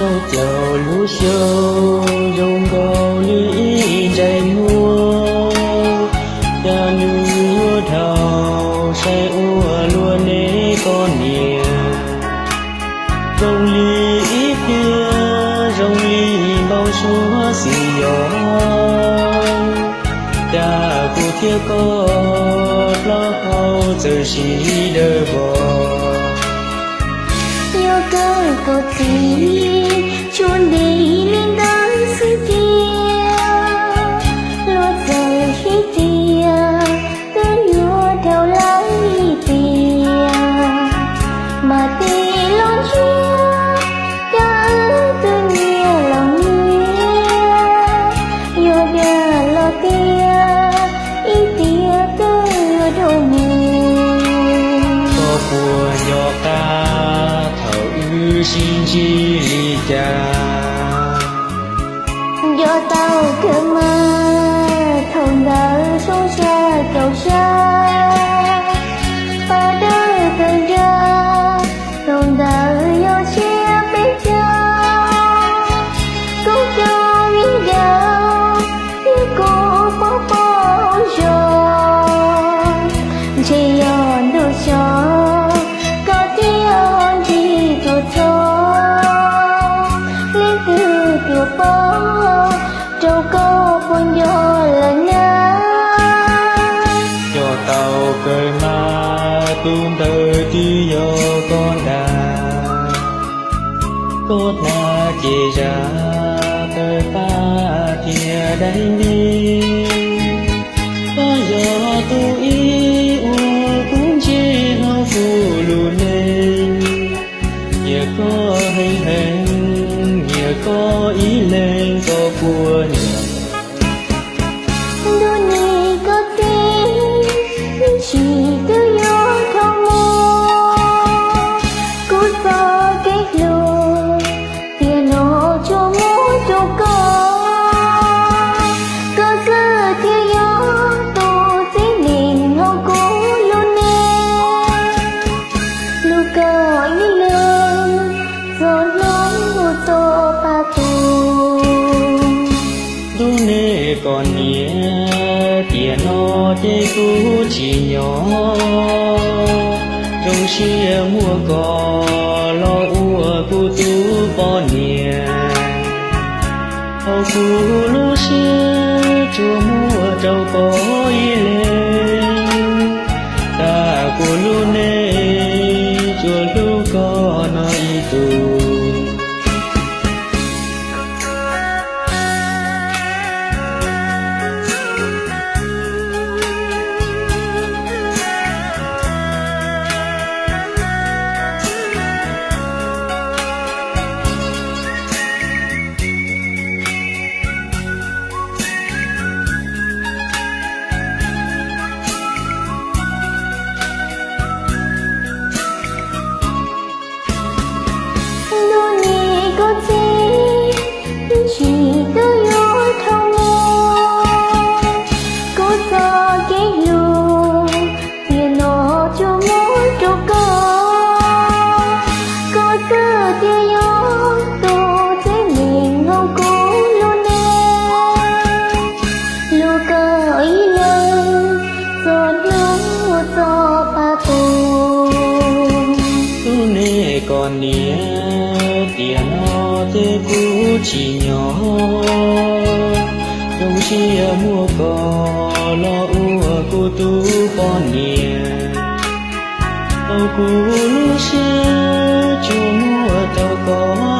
Rau caum lub xyoo zoo nkaus li ib ntsais muag, cas nws yuav dhau saib ua luaj ne koj niam. Zoo li ib pliag zoo li npau suav xwm yog, cas kuv thiab koj plaub hau txawm sib dawb vog. Yog kawg koj txiv, tsuas ntev li ntawd xwb tiag, luag txawm hais tias twb yuav dhau lawm tiag, mas tes los ntsia, cas wb twb nyias los nyias, yog tiag los tiag, ib tiam twb yuav dhau mus. Koj puas nco qab thaum wb sib ntsib li cas? Nco tau kawg mas, thaum ntawd zoo siab rau siab, pab dawb kawg nrag, thaum ntawd yog tsiab peb caug, kuv cov viv ncaus thiab kuv pog pog zos, ntshe yog ntuj xyov koj thiaj ho ntsib tus txog, leej twg tuaj pab rau koj puas nco lawm na? Nco tau kawg mas, tus ntawd twb yog koj ntag. Koj hnav cev zam tawg paj thiab daim npib, koj yog tus ib uas kuv ntsib hauv kuv lub neej. Nyiam koj heev heev, nyiam koj ib leeg koj puas nyiam? Ntuj ne koj txiv, ib ntsis twb yuav dhau mus, kuv txoj kev hlub tiam no tsuas muab rau koj, koj xwb thiaj yog tus txiv neej hauv kuv lub neej. Hlub koj ib leeg txoj hlub txoj paj tus. Ntuj ne koj niam, tiam no ces kuv tsim nyog zoo siab muaj koj los ua kuv tus poj niam. Hauv kuv lub siab tsuas muaj rau koj ib leeg, tag kuv lub neej tsuas hlub koj no ib tug. Ntuj ne koj txiv, ib ntsis twb yuav dhau mus, kuv txoj kev hlub tiam no tsuas muab rau koj, koj xwb thiaj yog tus txiv neej hauv kuv lub neej. Hlub koj ib leeg txoj hlub txoj paj tus. Ntuj ne koj niam, tiam no ces kuv tsim nyog zoo siab muaj koj los ua kuv tus poj niam. Hauv kuv lub siab tsuas muaj tau koj